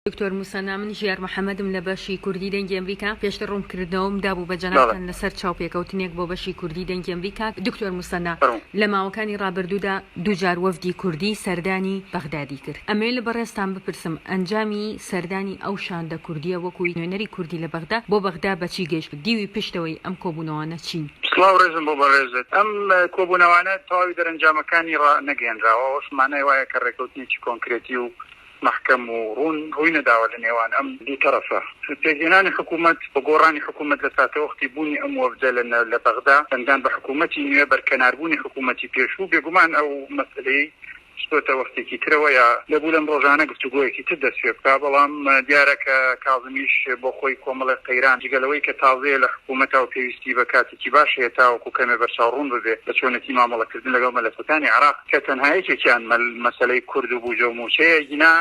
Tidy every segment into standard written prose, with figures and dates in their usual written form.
دکتۆر موسەنا من ژیار محەمەدم لە بەشی کوردی دەنگی ئەمریکا پێشتر ڕوونکردنەوەم دابوو بە جەنابتان لەسەر چاوپێکەوتنێک بۆ بەشی کوردی دەنگی ئەمریکا دکتۆر موسەنا لە ماوەکانی ڕابردوودا دووجار وەفدی کوردی سەردانی بەغدادی کرد ئەمەوێ لە بەڕێزتان بپرسم ئەنجامی سەردانی ئەو شاندە کوردیە وەکو نوێنەری کوردی لە بەغدا بۆ بەغدا بەچی گەیشت دیوی پشتەوەی ئەم کۆبوونەوانە چین؟ سڵاو ڕێزم بۆ بەڕێزت. ئەم کۆبوونەوانە تەواوی دەرەنجامەکانی ڕانەگەیەنراوە، ئەوەش مانای وایە کە ڕێکەوتنێکی کۆنکرێتی و مەحکەم و ڕوون ڕووی نەداوە لە نێوان ئەم دوو تەڕەفە. پێکهێنانی حکوومەت و گۆڕانی حکوومەت لە ساتەوەختی بوونی ئەم وەفدە لە لە بەغدا، دەنگدان بە حکوومەتی نوێ، بەرکەناربوونی حکوومەتی پێشوو، بێگومان ئەو مەسەلەیەی خستۆتە وەختێکی ترەوە یا دەبوو لەم ڕۆژانە گفتوگۆیەکی تر دەست پێ بکا، بەڵام دیارە کە کازمیش بۆ خۆی کۆمەڵێک قەیران جگە لەوەی کە تازەیە لە حکوومەتا و پێویستی بە کاتێکی باش هەیە تاوەکو کەمێ بەرچاوڕوون ببێ لە چۆنێتی مامەڵەکردن لەگەڵ مەلەفەکانی عێراق. کە تەنها یەکێکیان مەسەلەی کورد و بوجە و موچەیە، گینا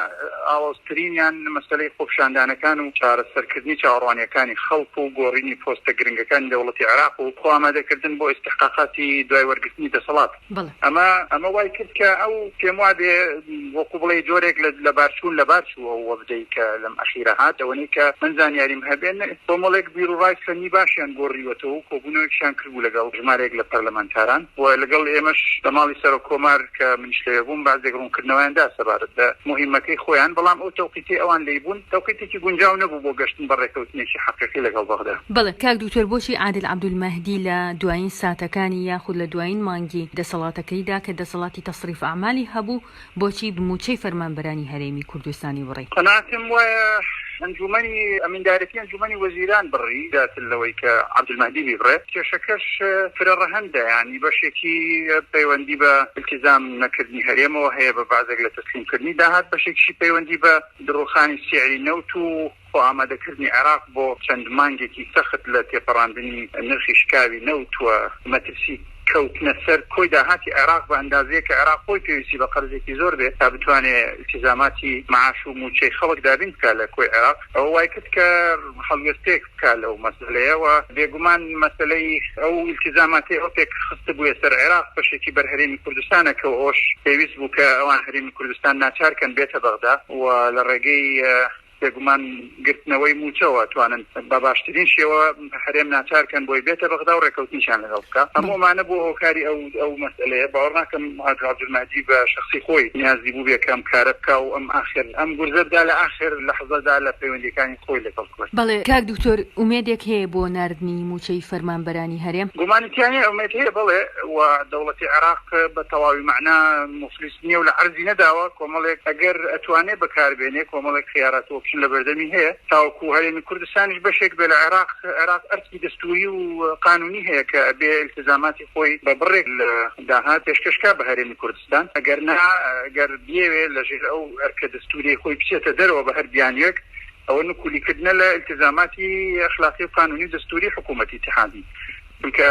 ئاڵۆزترینیان مەسەلەی خۆپیشاندانەکان و چارەسەرکردنی چاوەڕوانییەکانی خەڵک و گۆڕینی پۆستە گرنگەکانی دەوڵەتی عێراق و خۆئامادەکردن بۆ ئیستحقاقاتی دوای وەرگرتنی دەسەڵات. ئەمە ئەمە وای کرد کە ئەو پێم وابێ وەکو بڵێی جۆرێک لە لەبارچوون لەبار چوو ئەو وەفدەی کە لەم ئەخیرە هات، ئەوەنەی کە من زانیاریم هەبێ کۆمەڵێک بیروڕای فەنی باشیان گۆڕیوەتەوە و کۆبوونەوەیەکیشیان کردبوو لەگەڵ ژمارەیەک لە پەرلەمانتاران و لەگەڵ ئێمەش لە ماڵی سەرۆک کۆمار کە منیش لەوێ بووم بەعزێک ڕوونکردنەوەیان دا سەبارەت بە موهیمەکەی خۆیان، بەڵام ئەو تەوقیتەی ئەوان لێی بوون تەوقیتێکی گونجاو نەبوو بۆ گەشتن بە ڕێکەوتنێکی حەقیقی لەگەڵ بەغدا. بەڵێ کاک دکتۆر بۆچی عادل عەبدولمەهدی لە دوایین ساتەکانی یاخود لە دوایین مانگی دەسەڵاتەکەیدا کە دەسەڵاتی تەسریف ئەعمالی هەبوو بۆچی مووچەی فەرمانبەرانی هەرێمی کوردستانی بڕی؟ قەناعەتم وایە ئەنجوومەنی ئەمیندارێتی ئەنجوومەنی وەزیران بڕی زیاتر لەوەی کە عەبدولمەهدی بیبڕێ. کێشەکەش فرە ڕەهەندە یانی بەشێکی پەیوەندی بە ئیلتیزام نەکردنی هەرێمەوە هەیە بە بەعزێک لە تەسلیمکردنی داهات، بەشێکیشی پەیوەندی بە دڕووخانی سیعری نەوت و خۆ ئامادەکردنی عێراق بۆ چەند مانگێکی سەخت لە تێپەڕاندنی نرخی شکاوی نەوت و مەترسی کەوتنە سەر کۆی داهاتی عێراق بە ئەندازەیەک کە عێراق خۆی پێویستی بە قەرزێکی زۆر بێ تا بتوانێ ئیلتیزاماتی معاش و مووچەی خەڵک دابین بکا لە کۆی عێراق ئەوە وای کرد کە هەڵوێستەیەک بکا لەو مەسەلەیە و بێگومان مەسەلەی ئەو ئیلتیزاماتەی ئۆپێک خستبوویە سەر عێراق بەشێکی بەر هەرێمی کوردستانە کە ئەوەش پێویست بوو کە ئەوان هەرێمی کوردستان ناچار کەن بێتە بەغدا و لە ڕێگەی بێگومان گرتنەوەی مووچەوە توانن بە باشترین شێوە هەرێم ناچار کەن بۆی بێتە بەغدا و ڕێکەوتنیشیان لەگەڵ بکا. هەموو ئەمانە بووە هۆکاری ئەو ئەو مەسئەلەیە. باوەڕ ناکەم عادل عەبدولمەهدی بە شەخسی خۆی نیازی بووبێ کە ئەم کارە بکا و ئەم ئاخر ئەم گورزە بدا لە ئاخر لەحزەدا لە پەیوەندییەکانی خۆی لەگەڵ کورد. بەڵێ کاک دکتۆر ئومێدێک هەیە بۆ ناردنی مووچەی فەرمانبەرانی هەرێم؟ گومانی تیا نیە ئومێد هەیە بەڵێ و دەوڵەتی عێراق بە تەواوی مەعنا موفلیس نیە و لە عەرزی نەداوە کۆمەڵێک ئەگەر ئەتوانێ بەکار بێنێ کۆمەڵێک خیارات و option لە بەردەمی هەیە تاوەکو هەرێمی کوردستانیش بەشێک بێ لە عێراق عێراق ئەرکی دەستوری و قانونی هەیە کە ئەبێ ئیلتزاماتی خۆی بە بڕێک لە داهات پێشکەش کا بە هەرێمی کوردستان ئەگەر نا گەر بیەوێ لە ژێر ئەو ئەرکە دەستوریەی خۆی بچێتە دەرەوە بە هەر بیانوێک ئەوە نکولی کردنە لە ئیلتزاماتی ئەخلاقی و قانونی و دەستوری حکوومەتی ئیتیحادی چونکە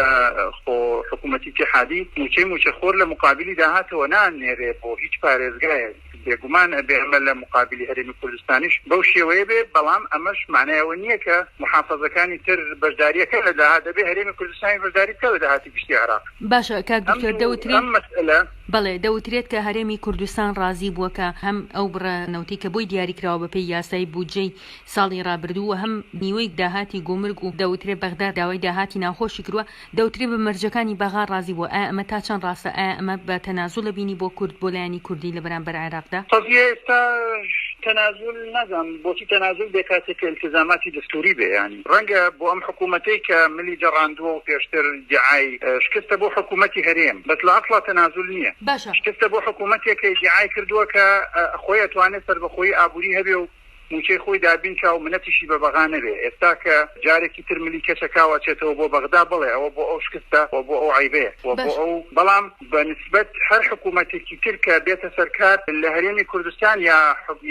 خۆ حکوومەتی ئیتیحادی مووچەی مووچەخۆر لە موقابیلی داهاتەوە نانێرێ بۆ هیچ پارێزگایەک بێگومان ئەبێ ئەمە لە موقابیلی هەرێمی کوردستانیش بەو شێوەیە بێ بەڵام ئەمەش مانای ئەوە نییە کە موحافەزەکانی تر بەشدارییەکە لە داهات دەبێ هەرێمی کوردستانیش بەشداری بکا لە داهاتی گشتی عێراق. باشە کاک ئەم دکتۆر دوو دەوترێ ئەم مەسئەلە. بەڵێ دەوترێت کە هەرێمی کوردستان ڕازی بووە کە هەم ئەو بڕە نەوتەی کە بۆی دیاری کراوە بەپێی یاسای بودجەی ساڵی ڕابردوو و هەم نیوەی داهاتی گومرگ و دەوترێت بەغدا داوای داهاتی ناوخۆشی کردووە دەوترێت بە مەرجەکانی بەغا ڕازی بووە ئایا ئەمە تا چەند ڕاستە ئایا ئەمە بە تەنازولە بینی بۆ کورد بۆ لایەنی کوردی لە بەرامبەر عێراقدا؟ قەزیە ئێستا تەنازول نازانم بۆچی تەنازول بێ کاتێک کە ئیلتزاماتی دەستوری بێ یانی ڕەنگە بۆ ئەم حکوومەتەی کە ملی جەڕاندووە و پێشتر ئیدیعای شکستە بۆ حکوومەتی هەرێم بەس لە ئەسڵا تەنازول نییە باشە. شکستە بۆ حکوومەتێک کە ئیدیعای کردووە کە خۆی ئەتوانێ سەربەخۆیی ئابووری هەبێ و مووچەی خۆی دابین کا و منەتیشی بە بەغا نەبێ ئێستا کە جارێکی تر ملی کەچەکا و ئەچێتەوە بۆ بەغدا بەڵێ ئەوە بۆ ئەو شکستە و بۆ ئەو عەیبەیە و بۆ باشە. ئەو بەڵام بە نسبەت هەر حکوومەتێکی تر کە بێتە سەر کار لە هەرێمی کوردستان یا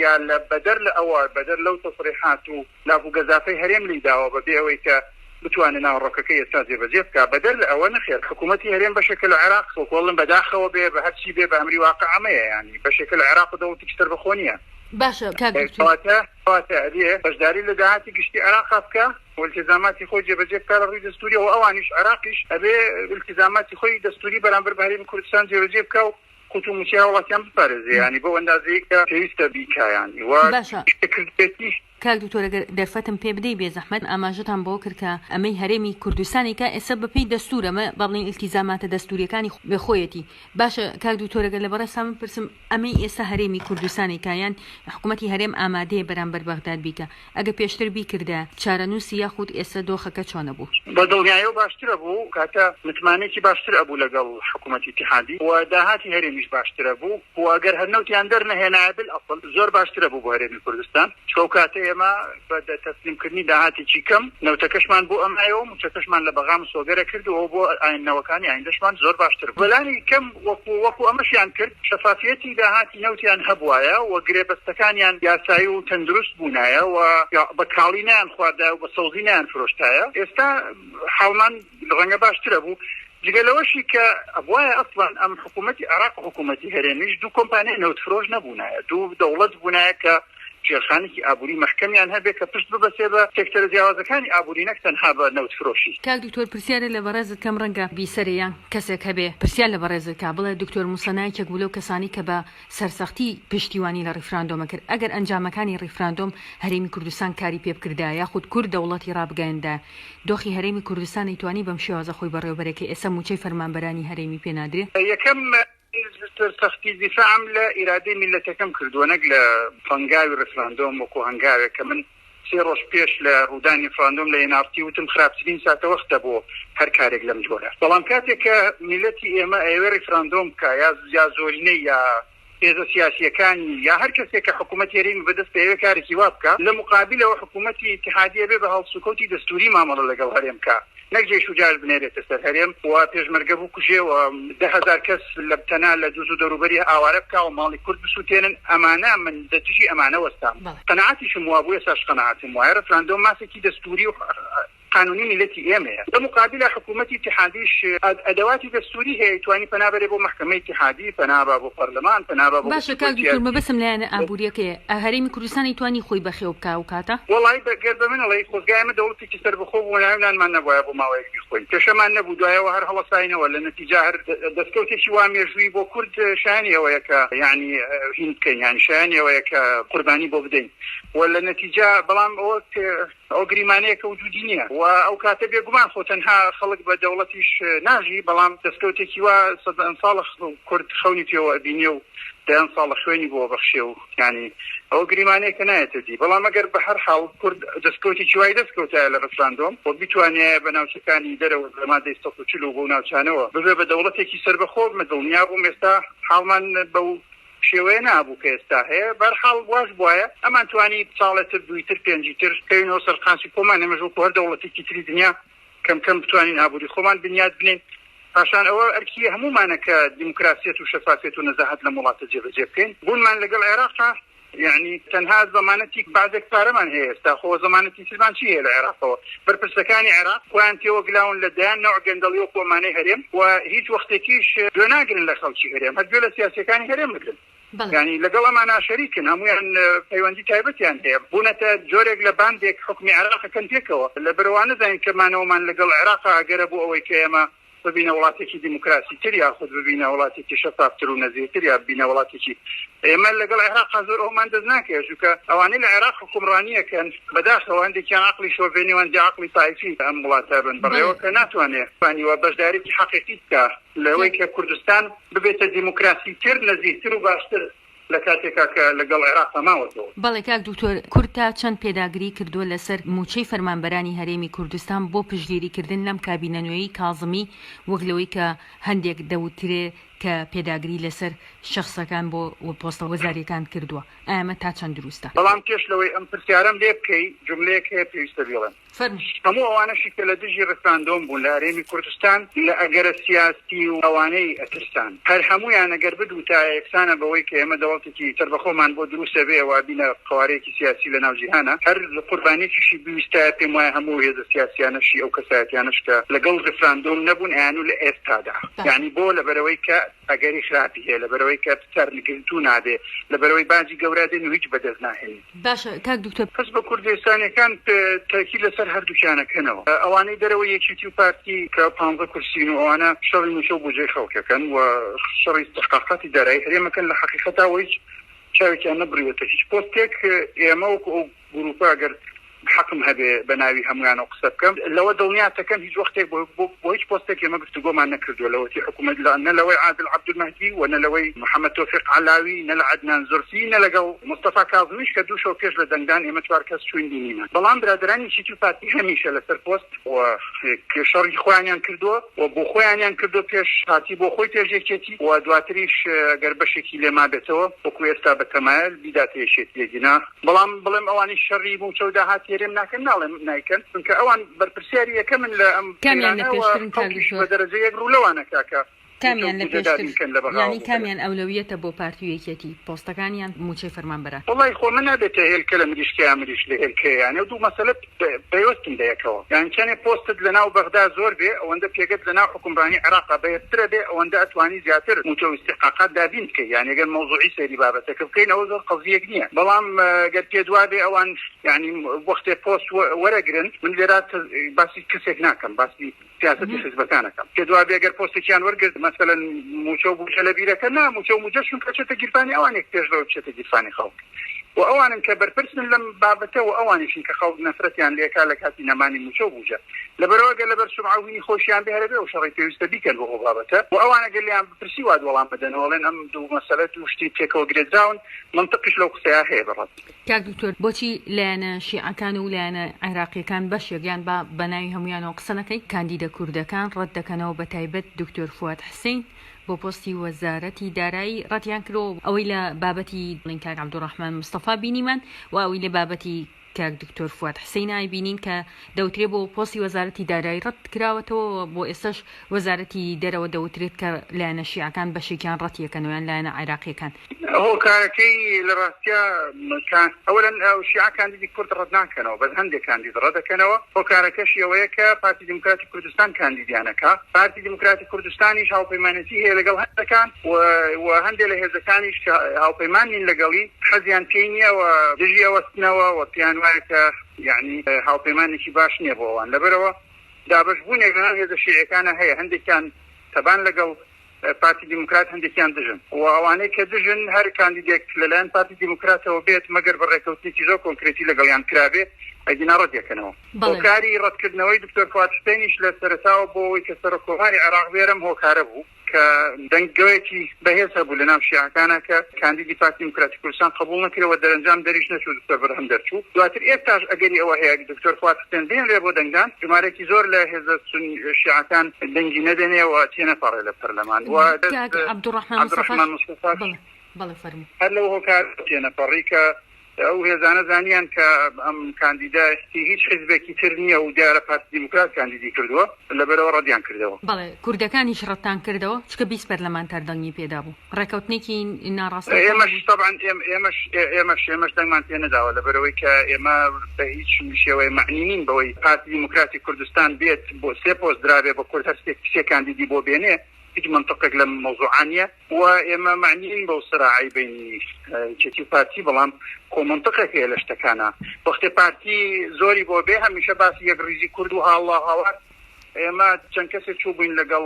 یا لە بەدەر لە ئەوە بەدەر لەو تەسریحات و لاف و گەزافەی هەرێم لێی داوە بە بێ ئەوەی کە بتوانێ ناوەڕۆکەکەی ئێستا جێبەجێ بکا بەدەر لە ئەوە نەخێر حکوومەتی هەرێم بەشێکە لە عێراق وەکوو ئەڵێن بەداخەوە بێ بە هەرچی بێ بە ئەمری واقع ئەمەیە یانی بەشێکە لە عێراق و دەوڵەتێکی سەربەخۆ نییە. باشە کاک دکتۆر. کەواتە کەواتە ئەبێ بەشداری لە داهاتی گشتی عێراقا بکا و ئیلتیزاماتی خۆی جێبەجێ بکا لە ڕووی دەستووریەوە ئەوانیش عێراقیش ئەبێ ئیلتیزاماتی خۆی دەستووری بەرامبەر بە هەرێمی کوردستان جێبەجێ بکا و. قوت و موچەی هاوڵاتیان بپارێزێ یانی بەو ئەندازەی کە پێویستە بیکا یانی و باشە. کردبێتی. کاک دکتۆر ئەگەر دەرفەتم پێ بدەی بێ زەحمەت ئاماژەتان بەوە کرد کە ئەمەی هەرێمی کوردستانی کە ئێستا بە پێی دەستوور ئەمە با بڵێین ئیلتیزاماتە دەستووریەکانی خۆیەتی باشە کاک دکتۆر ئەگەر لە بەڕێزتان بپرسم ئەمەی ئێستا هەرێمی کوردستانی کە یان حکوومەتی هەرێم ئامادەیە بەرامبەر بەغداد بیکا ئەگەر پێشتر بیکردایە چارەنووسی یاخود ئێستا دۆخەکە چۆن ئەبوو؟ بە دڵنیایەوە باشتر ئەبوو، کاتە متمانەیەکی باشتر ئەبوو لەگەڵ حکوومەتی ئیتیحادی و داهاتی هەرێمیش باشتر ئەبوو و ئەگەر هەر نەوتیان دەرنەهێنایە بالئەسڵ زۆر باشتر ئەبوو بۆ هەرێمی کوردستان چونکە ئەو کاتە ئێمە بە تەسلیم کردنی داهاتێکی کەم نەوتەکەشمان بۆ ئەمایەوە و مووچەکەشمان لە بەغا مسۆگەر ئەکرد و ئەوە بۆ نەوەکانی ئایندەشمان زۆر باشتر بوو. بەلانی کەم وەکو وەکو ئەمەشیان کرد شەفافیەتی داهاتی نەوتیان هەبوایە و گرێبەستەکانیان یاسایی و تەندروست بوونایە و بە کاڵی نەیان خواردایە و بە سەوزی نەیان فرۆشتایە ئێستا حاڵمان ڕەنگە باشتر ئەبوو. جگە لەوەشی کە ئەبوایە ئەسڵەن ئەم حکوومەتی عێراق و حکوومەتی هەرێمیش دوو کۆمپانیای نەوتفرۆش نەبوونایە، دوو دەوڵەت بوونایە کە ژێرخانێکی ئابووری مەحکەمیان هەبێ کە پشت ببەسێ بە سێکتەرە جیاوازەکانی ئابووری نەک تەنها بە نەوتفرۆشی. کاک دکتۆر پرسیارێ لە بەڕێزت کەم ڕەنگە بیسەرێ یان کەسێک هەبێ پرسیار لە بەڕێزت کا بڵێ دکتۆر موسەنا یەکێک بوو لەو کەسانەی کە بە سەرسەختی پشتیوانی لە ڕیفراندۆمە کرد ئەگەر ئەنجامەکانی ڕیفراندۆم هەرێمی کوردستان کاری پێ بکردایە یاخود کورد دەوڵەتی ڕابگەیەندایە دۆخی هەرێمی کوردستان ئەیتوانی بەم شێوازە خۆی بەڕێوەبەرێ کە ئێستا موچەی فەرمانبەرانی هەرێمی پێ نادرێ؟ یەکەم سەرسەختی دیفاعم لە ئیرادەی میللەتەکەم کردووە نەک لە هەنگاوی ڕیفراندۆم وەکو هەنگاوێک کە من سێ ڕۆژ پێش لە ڕوودانی ڕیفراندۆم لە ئێن ئاڕ تی وتم خراپترین ساتەوەختە بۆ هەر کارێک لەم جۆرە بەڵام کاتێک کە میللەتی ئێمە ئەیەوێ ڕیفراندۆم بکا یا یا زۆرینەی یا هێزە سیاسییەکانی یا هەر کەسێک کە حکوومەتی هەرێمی بەدەست ئەیەوێ کارێکی وا بکا، لە موقابیلەوە حکوومەتی ئیتیحادی ئەبێ بە هەڵسوکەوتی دەستووری مامەڵە لەگەڵ هەرێم بکا، نەک جەیش و جاش بنێرێتە سەر هەرێم و پێشمەرگە بکوژێ و 10,000 کەس لە تەنا لە دوز و دەوروبەری ئاوارە بکا و ماڵی کورد بسووتێنن، ئەمانە من دە دژی ئەمانە وەستام. قەناعەتیشم وابوو، ئێستاش قەناعەتم وایە ڕێفراندۆم مافێکی دەستووری و قانونی میللەتی ئێمەیە. لە موقابیلا حکوومەتی ئیتیحادیش ئەدەواتی دەستووری هەیە ئەیتوانی پەنا بەرێ بۆ مەحکەمەی ئیتیحادی، پەنا با بۆ پەرلەمان، پەنا با بۆ باشە کاک گفتوگۆی دکتۆر سیاسی. مەبەستم لایەنە ئابووریەکەیە هەرێمی کوردستان ئەیتوانی خۆی بەخێو بکا ئەو کاتە؟ وەڵایی گەر بە من ئەڵێی خۆزگا ئێمە دەوڵەتێکی سەربەخۆ بوونایە و نانمان نەبوایە بۆ ماوەیەک بیخۆین کێشەمان نەبوو دوایەوە هەر هەڵەساینەوە لە نەتیجا هەر دەستکەوتێکی وا مێژوویی بۆ کورد شایەنی ئەوەیە کە یانی هین بکەین یانی شایەنی ئەوەیە کە قوربانی بۆ بدەین و لە نەتیجا بەڵام ئەوە ئەوە گریمانەیەکە وجودی نییە و ئەو کاتە بێگومان خۆ تەنها خەڵک بە دەوڵەتیش ناژی، بەڵام دەستکەوتێکی وا سەدان ساڵە کورد خەونی پێوە ئەبینێ و دەیان ساڵە خوێنی بۆ ئەبەخشێ و یانی ئەوە گریمانەیەکە نایەتە دی. بەڵام ئەگەر بە هەر حاڵ کورد دەستکەوتێکی وای دەست کەوتایە لە ڕیفراندۆم و بیتوانیایە بە ناوچەکانی دەرەوە بە مادەی 140 و بەو ناوچانەوە ببێ بە دەوڵەتێکی سەربەخۆ، من دڵنیا بووم ئێستا حاڵمان بەو شێوەیە نابوو کە ئێستا هەیە، بەرحاڵ واش بوایە ئەمان توانی ساڵێ تر دووی تر پێنجی تر بکەوینەوە سەر قاچی خۆمان، ئێمەش وەکو هەر دەوڵەتێکی تری دنیا کەم کەم بتوانین ئابووری خۆمان بنیات بنێین، پاشان ئەوە ئەرکی هەموومانە کە دیموکراسیەت و شەفافیەت و نەزاهەت لەم وڵاتە جێبەجێ بکەین، بوونمان لەگەڵ عێراقا یەعنی تەنها زەمانەتی بەعزێک پارەمان هەیە ئێستا، خۆ زەمانەتی ترمان چی هەیە لە عێراقەوە؟ بەرپرسەکانی عێراق خۆیان تێوەگلاون لە دەیان نەوع گەندەڵی وەکو ئەمانەی هەرێم و هیچ وەختێکیش گوێ ناگرن لە خەڵکی هەرێم هەر گوێ لە سیاسیەکانی هەرێم بگرن یانی لەگەڵ ئەمانە شەریکن هەموویان پەیوەندی تایبەتیان هەیە بوونەتە جۆرێک لە باندێک حوکمی عێراق ئەکەن پێکەوە لەبەرئەوە نەزانین کە مانەوەمان لەگەڵ عێراقا ئەگەرە بۆ ئەوەی کە ئێمە ببینە وڵاتێکی دیموکراسی تر یاخود ببینە وڵاتێکی شەفافتر و نەزیهتر یا ببینە وڵاتێکی ئێمە لەگەڵ عێراقا زۆر ئەومان دەست ناکەوێت چونکە ئەوانەی لە عێراق حوکمڕانی ئەکەن بەداخەوە هەندێکیان عەقڵی شۆڤێنی و هەندێ عەقڵی تایفی ئەم وڵاتە بن بەڕێوە کە ناتوانێ توانیوە بەشداریی حەقیقی بکا لەوەی کە کوردستان ببێتە دیموکراسی تر نەزیهتر و باشتر. لە کاتێکا کە لە گەڵ عێراقا ماوەتەوە. بەڵێ کاک دکتۆر، کورد تا چەند پێداگری کردووە لەسەر مووچەی فەرمانبەرانی هەرێمی کوردستان بۆ پشتگیری کردن لەم کابینە نوێی کازمی وەک لەوەی کە هەندێک دەوترێ کە پێداگری لەسەر شەخسەکان بۆ پۆستە وەزاریەکان کردووە ئایا ئەمە تا چەند دروستە؟ بەڵام پێش لەوەی ئەم پرسیارەم لێ بکەی جوملەیەک هەیە پێویستە بیڵێم. فەرموو. هەموو ئەوانەشی کە لە دژی ڕیفراندۆم بوون لە هەرێمی کوردستان لە ئەگەرە سیاسی و ئەوانەی ئەترسان. هەر هەموویان ئەگەر بدوتایە یەکسانە بەوەی کە ئێمە دەوڵەتێکی سەربەخۆمان بۆ دروست ئەبێ و ئەبینە قەوارەیەکی سیاسی لە ناو جیهانا. هەر قوربانیەکیشی بویستایە پێم وایە هەموو ئەو هێزە سیاسیانەشی ئەو کەسایەتیانەش کە لەگەڵ ڕیفراندۆم نەبوون ئەیانوو لە ئێستادا. یانی بۆ؟ لەبەرئەوەی کە. ئەگەری خراپی هەیە لەبەرئەوەی کە سەرگرتوو نابێ، لەبەرئەوەی باجی گەورە دێن و هیچ بەدەست ناهێنێ. باشە کاک دکتۆر. حزبە کوردستانیەکان تەئکید لەسەر هەردووکیان ئەکەنەوە. ئەوانەی دەرەوەی یەکێتی و پارتی کە پانزە کورسین و ئەوانە شەڕی موچە و بوجەی خەڵک ئەکەن و شەڕی ئیستحقاقاتی دارایی هەرێم ئەکەن لە حەقیقەتا و هیچ چاوێکیان نەبڕیوەتە هیچ پۆستێک. ئێمە وەکو ئەو گروپە گەر حەقم هەبێ بە ناوی هەموویانەوە قسە بکەم لەوە دڵنیاتەکەم هیچ وەختێک بۆ هیچ پۆستێک ئێمە گفتوگۆمان نەکردووە لەوەتی حکوومەت لە نە لەوەی عادل عەبدولمەهدی و نە لەوەی محەمەد تۆفیق عەلاوی نە لە عەدنان زورفی نە لەگەڵ مستەفا کازمیش کە دوو شەو پێش لە دەنگدان ئێمە چوار کەس چووین بینیمان بەڵام برادەرانی یەکێتی و پارتی هەمیشە لەسەر پۆست و شەڕی خۆیانیان کردووە و بۆ خۆیانیان کردووە پێش پارتی بۆ خۆی پێش یەکێتی و دواتریش گەر بەشێکی لێ مابێتەوە وەکو ئێستا بەتەمایە بیداتە یەکێتی ئەگینا بەڵام بڵێم ئەوانیش شەڕی مووچە و داهاتی هەرێم ناکەن ناڵێم نایکەن چونکە ئەوان بەرپرسیاری یەکەمن لە ئەم کامیان لە قەیرانە و پێشترن کاک خەڵکیش دکتۆر؟ بە دەرەجە یەک ڕوو لەوان ئەکا کە مووچە و کامیان لە بودجە پێشتر دابین کەن لە بەغاوە یانی بۆ هەرێم. کامیان ئەولەویەتە بۆ پارتی و یەکێتی پۆستەکان یان مووچەی فەرمانبەران؟ وەڵای خۆ من نابێتە هێلکە لە مریشکە یا مریشک لە هێلکەیە یانی ئەو دوو مەسەلە پەیوەستن بە یەکەوە یانی چەنێ پۆستت لە ناو بەغدا زۆر بێ ئەوەندە پێگەت لە ناو حوکمڕانی عێراقا بەهێزترە بێ ئەوەندە ئەتوانی زیاتر مووچە و ئیستیحقاقات دابین بکەی یانی گەر مەوزوعی سەیری بابەتەکە بکەین ئەوە زۆر قەزیەک نییە بەڵام گەر پێت وابێ ئەوان یانی وەختێ پۆست وەرەگرن من لێرە باسی کەسێک ناکەم باسی سیاسەتی حزبەکان ئەکەم پێت وابێ گەر پۆستێکیان وەرگرت مەسەلەن مووچە و بودجە لە بیرەکەن نا مووچە و موجە چونکە ئەچێتە گیرفانی ئەوانێک پێش لەوەی بچێتە گیرفانی خەڵک و ئەوانن کە بەرپرسن لەم بابەتە و ئەوانیشن کە خەڵک نەفرەتیان لێکا لە کاتی نەمانی مووچە و بوجە لەبەرئەوە گەر لەبەر سومعە و هینی خۆشیان بێ هەرەبێ ئەو شەڕەی پێویستە بیکەن بۆ ئەو بابەتە و ئەوان ئەگەر لێیان بپرسی وات وەڵام بدەنەوە ئەڵێن ئەم دوو مەسەلە دوو شتی پێکەوە گرێدراون مەنتقیش لەو قسەیە هەیە بەڕاستی. کاک دکتۆر بۆچی لایەنە شیعەکان و لایەنە عێراقیەکان بەشێک یان با بەناوی هەموویانەوە قسە نەکەین کاندیدە کوردەکان ڕەت دەکەنەوە بەتایبەت دکتۆر فواد حسین بۆ پۆستی وەزارەتی دارایی ڕەتیان کردەوە ئەوەی لە بابەتی کاک عەبدولڕەحمان مستەفا بینیمان و ئەوەی لە بابەتی کاک دکتۆر فواد حسین ئایبینین کە دەوترێ بۆ پۆستی وەزارەتی دارایی ڕەت کراوەتەوە و بۆ ئێستاش وەزارەتی دەرەوە دەوترێت کە لایەنە شیعەکان بەشێکیان ڕەتیەکەنەوە یان لایەنە عێراقیەکان. هۆکارەکەی لە ڕاستیا کە ئەوەلەن شیعە کاندیدی کورد ڕەت ناکەنەوە بەس هەندێک کاندید ڕەدەکەنەوە هۆکارەکەشی ئەوەیە کە پارتی دیموکراتی کوردستان کاندیدیان ئەکا پارتی دیموکراتی کوردستانیش هاوپەیمانێتی هەیە لەگەڵ هەندەکان و و هەندێ لە هێزەکانیش کە هاوپەیمان نین لەگەڵی حەزیان پێی نییە و دژی ئەوەستنەوە و پێیان وایە کە یەعنی هاوپەیمانێکی باش نییە بۆ ئەوان لەبەرئەوە دابەش بوونێک لەناو هێزە شیعیەکانا هەیە هەندێکیان تەبان لەگەڵ پارتی دیموکرات هەندێکیان دژن و ئەوانەی کە دژن هەر کاندیدێک لەلایەن پارتی دیموکراتەوە بێت مەگەر بە ڕێکەوتنێکی زۆر کۆنکرێتی لەگەڵیان کرابێ ئەگینا ڕەتیەکەنەوە. هۆکاری ڕەتکردنەوەی دکتۆر فواد حوسێنیش لە سەرەتاوە بۆ ئەوەی کە سەرۆک کۆماری عێراق بێرم هۆکارە بوو کە دەنگۆیەکی بەهێز هەبوو لەناو شیعەکانا کە کاندیدی پارتی دیموکراتی کوردستان قبوڵ نەکرێ و دەرەنجام دەریش نەچوو دکتۆر بەرهەم دەرچوو. دواتر ئێستاش ئەگەری ئەوە هەیە دکتۆر فواد حوسێن بهێنرێ بۆ دەنگدان ژمارەیەکی زۆر لە هێزە شیعەکان دەنگی نەدەنێ و تێنەپەڕێ لە پەرلەمان و کاک عەبدولڕەحمان مستەفاش عەبدولڕەحمان مستەفاش بەڵێ بەڵێ فەرموو. هەر لەو هۆکارە تێنەپەڕی کە ئەو هێزانە زانیان کە ئەم کاندیدە هی هیچ حیزبێکی تر نییە و دیارە پارتی دیموکرات کاندیدی کردووە، لەبەرئەوە ڕەدیان کردەوە. بەڵێ کوردەکانیش ڕەتتان کردەوە چونکە 20 پەرلەمانتار دەنگی پێدابوو ڕێکەوتنێکی ناڕاستەوخۆ ئێمەش نەبوو؟ تەبعەن ئێمەش ئێمەش ئێمەش دەنگمان پێ نەداوە لەبەرئەوەی کە ئێمە بە هیچ شێوەیە مەعنی نین بەوەی پارتی دیموکراتی کوردستان بێت بۆ سێ پۆست درابێ بە کورد هەر سێ کاندیدی بۆ بێنێ هیچ مەنتقێک لەم مەوزوعە نییە. و ئێمە مەعنیین بەو سراعەی بەینی یەکێتی و پارتی بەڵام خۆ مەنتقێک هەیە لە شتەکانا وەختێ پارتی زۆری بۆ بێ هەمیشە باسی یەکڕیزی کورد و هاڵا هاوار ئێمە چەند کەسێک چووبووین لەگەڵ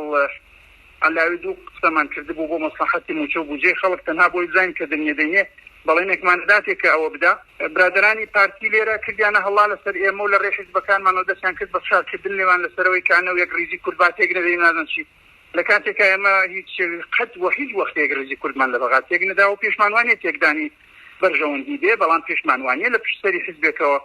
عەلاوی دوو قسەمان کردبوو بۆ مەسڵەحەتی مووچە و بوجەی خەڵک تەنها بۆی بزانین کە دنیە دەینێ بەڵێنێکمان داتێ کە ئەوە بدا برادەرانی پارتی لێرە کردیانە هەڵا لەسەر ئێمە و لە ڕێی حیزبەکانمانەوە دەستیان کرد بە فشار کردن لێمان لەسەرەوەی کە ئەنەو یەکڕیزی کورد با تێک نەدەین نازانم چی لە کاتێکا ئێمە هیچ قەت و هیچ وەختێک ڕیزی کوردمان لە بەغا تێک نەداوە و پێشمان وانیە تێکدانی بەرژەوەندی بێ، بەڵام پێشمان وانیە لە پشت سەری حیزبێکەوە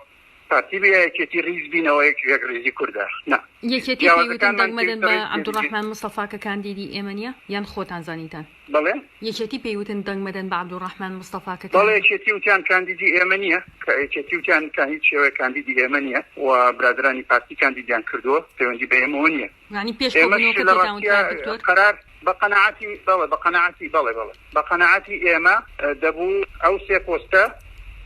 پارتی بێ یا یەکێتی ڕیز بینەوە یەک یەک ڕیزی کوردە نا. یەکێتی پێی وتن جیاوازەکانمان دەنگ مەدەن پێویستە بە ڕیز بێ عەبدولڕەحمان مستەفا کە کاندیدی ئێمە نیە یان خۆتان زانیتان؟ بەڵێ. یەکێتی پێی وتن دەنگ مەدەن بە عەبدولڕەحمان مستەفا کە بەڵێ کاندید. یەکێتی وتیان کاندیدی ئێمە نیە کە یەکێتی وتیان کە هیچ شێوەیەک کاندیدی ئێمە نیە و برادەرانی پارتی کاندیدیان کردووە پەیوەندی بە ئێمەوە نیە. یانی پێش ئێمەش کۆبوونەوەکە لە پێتان ڕاستیا وترا دکتۆر؟ قەرار بە قەناعەتی بەڵێ بە قەناعەتی بەڵێ بەڵێ بە قەناعەتی ئێمە دەبوو ئەو سێ پۆستە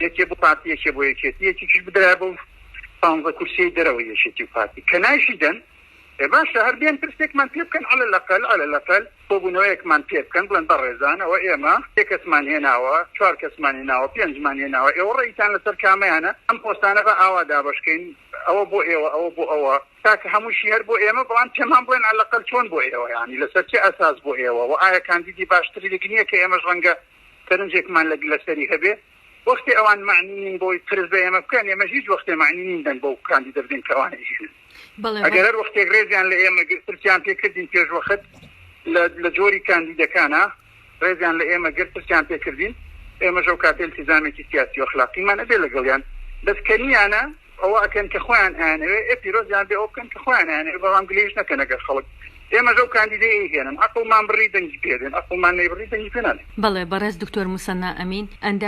یەکێ بۆ پارتی یەکێ بۆ یەکێتی یەکێکیش بدرایە بەو پانزە کورسیەی دەرەوەی یەکێتی و پارتی کە نایشیدەن. ئێ باشە هەر بێن پرسێکمان پێ بکەن علی الاقل علی الاقل کۆبوونەوەیەکمان پێ بکەن بڵێن بەڕێزان ئەوە ئێمە سێ کەسمان هێناوە چوار کەسمان هێناوە پێنجمان هێناوە ئێوە ڕەئیتان لەسەر کامەیانە ئەم پۆستانە با ئاوا دابەشکەین ئەوە بۆ ئێوە ئەوە بۆ ئەوە کاکە هەمووشی هەر بۆ ئێمە بەڵام پێمان بڵێن علی الاقل چۆن بۆ ئێوە یانی لەسەر چ ئەساس بۆ ئێوە وە ئایا کاندیدی باشترێک نییە کە ئێمەش ڕەنگە سەرنجێکمان لە لەسەری هەبێ وەختێ ئەوان مەعنی نین بۆی پرس بە ئێمە بکەن ئێمەش هیچ وەختێ مەعنی نین دەنگ بەو کاندیدە بدەین کە ئەوان ئەیهێنن. بەڵێ ئەگەر هەر وەختێک ڕێزیان لە ئێمە گرت پرسیان پێ کردین پێش وەخت لە لە جۆری کاندیدەکانا ڕێزیان لە ئێمە گرت پرسیان پێ کردین ئێمەش ئەو کاتە ئیلتیزامێکی سیاسی و ئەخلاقیمان ئەبێ لەگەڵیان بەس کە نییانە ئەوە ئەکەن کە خۆیان ئەیانەوێ ئێ پیرۆزیان بێ ئەوە بکەن کە خۆیان ئەیانەوێ بەڵام گلەییش نەکەن ئەگەر خەڵک ئێمەش ئەو کاندیدەی ئەیهێنن عەقڵمان بڕی دەنگی پێ دێن عەقڵمان نەیبڕی دەنگی پێ نادەین. بەڵێ بەڕێز دکتۆر موسەننا ئەمین ئەندامی.